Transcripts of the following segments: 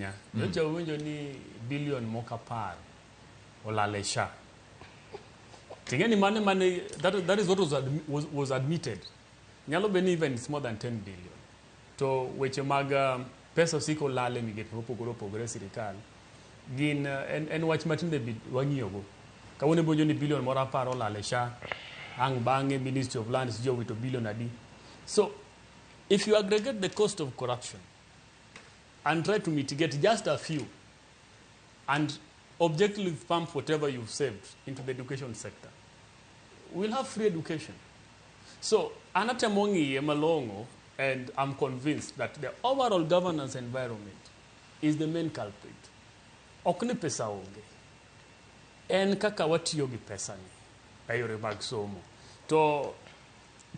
ahinya. Nyocha uwinjo ni billion moko 10 olal e SHA. Ting'e ni mane mane that is what was admitted. Nyalo bedo ni even it's more than 10 billion. To weche mag pesa osiko lal e migepe mopogore opogore e sirikal gin en wach matinde wang'iyogo. Kawuono iwinjo ni billion moro 10 olal e SHA, ang' bang'e Ministry of Lands ji owito billion adi. So if you aggregate the cost of corruption and try to mitigate just a few and objectively pump whatever you've saved into the education sector, we'll have free education. So an atemo ng'iye malong'o and I'm convinced that the overall governance environment is the main culprit. Ok ni pesa onge. En kaka watiyo gi pesa ni e yore mag somo. To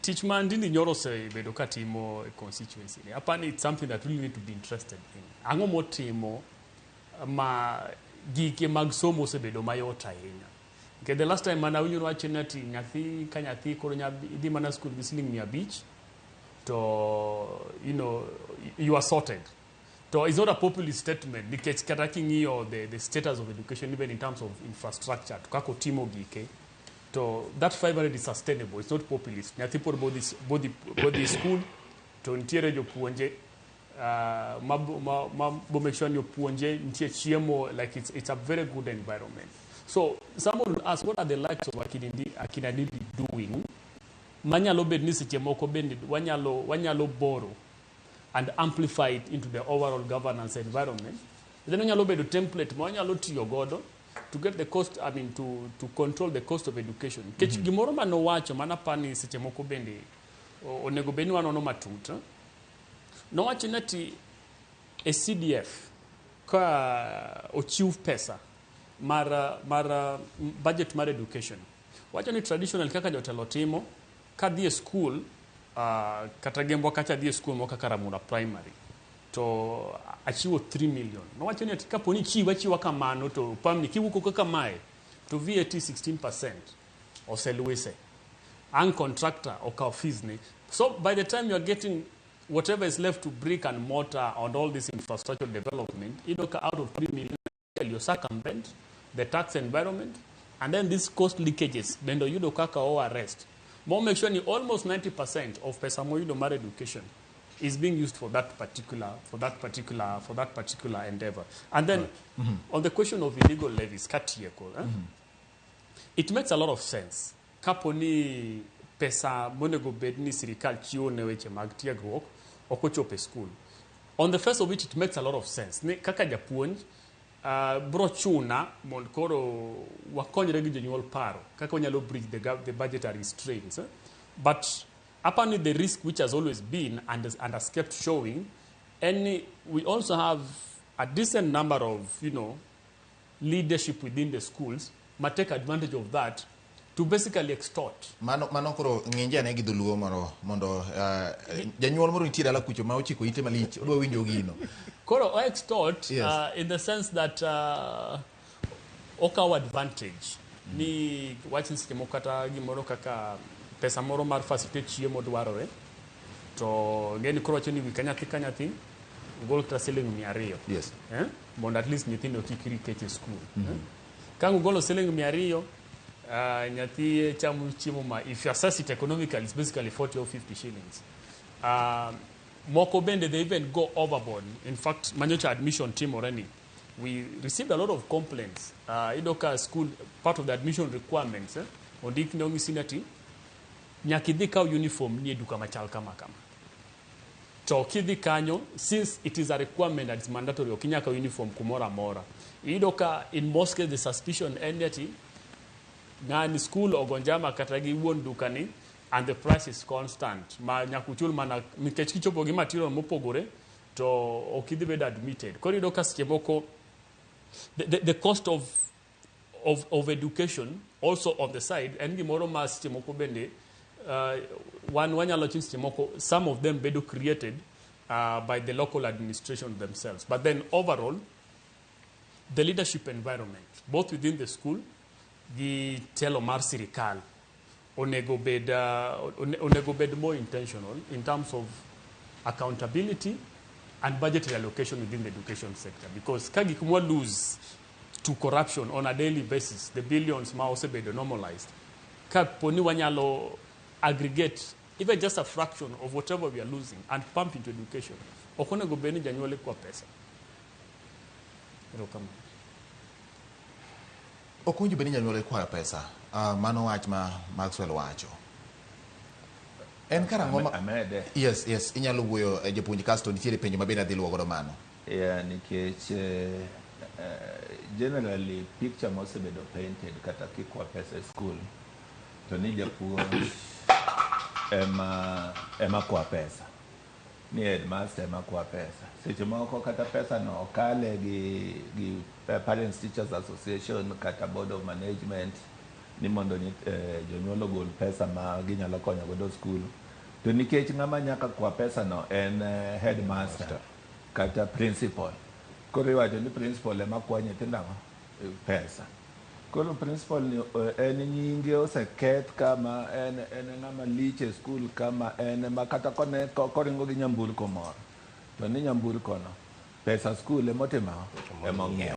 tich ma Ndindi Nyoro osebedo katimo e constituency ni, apani it's something that really need to be interested in. Ang'o motimo ma gike mag somo osebedo mayot ahinya? Okay, the last time mana awinjo wacho ni ati nyathi ka nyathi koro idhi mana school gi siling 500 to you are sorted. To it's not a populist statement nikech kata king'iyo the status of education even in terms of infrastructure to kaka otimo gike to that 500 is sustainable, it's not populist. Nyathi pod bodhi school to nitiere jopuonje ma bo make sure ni opuonje, nitie chiemo, like it's a very good environment. So someone will ask, what are the likes of Akina Ndindi doing manyalo bet ni seche moko bende wanyalo borrow and amplify it into the overall governance environment? Then onyalo bedo template ma wanyalo tiyo godo to get the cost, I mean, to control the cost of education. Nikech gimoro manowacho mana pani seche moko bende onego bed ni wanono matut. Nowacho ni ati e CDF ka ochiw pesa mar budget mar education. Wacho ni traditional kaka jotelo timo kadhi e school kata gembwa kacha dhi e school moro kaka Ramura Primary to achiwo 3 million. Nowacho ni ati kapo ni ichiwo achiwa kamano to pamni kiwuok kaka mae to VAT 16% oselwise. Ang contractor okawo fees ne. So by the time you are getting whatever is left to brick and mortar and all this infrastructure development, iyudo ka out of 3 million you circumvent the tax environment and then these cost leakages bende oyudo kaka o arrest. Mo make sure ni almost 90% of pesa moyudo mar education is being used for that particular endeavor. And then on the question of illegal levies, katieko, eh? It makes a lot of sense. Kapo ni pesa monego bed ni sirikal chiwo ne weche mag tiegruok ok ochopo e school. On the face of it, it makes a lot of sense. Ni kaka japuonj bro chuna mondo koro wakonyre gi jonyuol paro kaka wanyalo bridge the gap, the budgetary strains. Eh? But apparently the risk which has always been and has kept showing, and we also have a decent number of leadership within the schools ma take advantage of that to basically extort. Mano koro ng'inje ane gi dholuo mondo janyuol moro nitie dala kucho ma ochiko ite malich odwa winjo gino. Koro o extort in the sense that okawo advantage ni wach ni seche moko kata gimoro kaka pesa moro mar facilitate chiemo dwarore to ng'eni koro wacho ni wi ka nyathi ka nyathi ugol kata siling 200 eh? Mondo at least nyithindo kik ri kech e school. Eh? Ka ugolo siling 200 nyathi chamo chiemo ma if you assess it economically it's basically 40 or 50 shillings. Moko bende they even go overboard. In fact, manyocha admission timore ni we received a lot of complaints. Iyudo ka school part of the admission requirements, eh, ondik ne onyisi ni ati nyaka idhi kaw uniform ni e duka machal kama kama. To kidhi kanyo, since it is a requirement and it's mandatory, ok inyal kaw uniform kumoro amora. Iyudo ka in most cases the suspicion en ni ati ng'ani school ogo njama kata gi wuon duka ni and the price is constant ma nyaka uchul mana nikech kichopo gi material mopogore to ok idhi bedo admitted. Koro iyudo ka seche moko the cost of education also on the side en gimoro ma seche moko bende wan wanyalo wacho ni seche moko some of them bedo created by the local administration themselves. But then overall the leadership environment both within the school gi telo mar sirikal onego bed more intentional in terms of accountability and and budgetary allocation within the education sector. Because ka gik mwa lose to corruption on a daily basis, the billions ma osebedo normalized, ka po ni wanyalo aggregate even just a fraction of whatever we are losing and pump into education, ok onego bed ni janyuol ikwa pesa. Erokamano. Ok owinjo bed ni janyuol ikwayo pesa. Mano wach ma Maxwell wacho. En karang'o ma... Amede. Yes, inyalo wuoyo, japuonj, kasto nitiere penjo ma bende adhi luwo godo mano. Yeah, nikech generally picture mosebedo painted kata kikwa pesa e school to ni japuonj ema kwa pesa, ni headmaster ema kwa pesa. Seche moko kata pesa no okale gi Parents Teachers Association kata Board of Management ni mondo jonyuol ogol pesa ma ginyalo konyo godo school, to nikech ng'ama nyaka kwa pesa no en headmaster kata principal, koro iwacho ni principal ema kwa nyithindo ang'o? Pesa. Koro principal ni en nyinge oseketh kama en ng'ama lich e school, kama en ema kata kone koringo gi nyamburko moro to ni nyamburko no pesa school emotimo ang'o? Ema ong'iewo.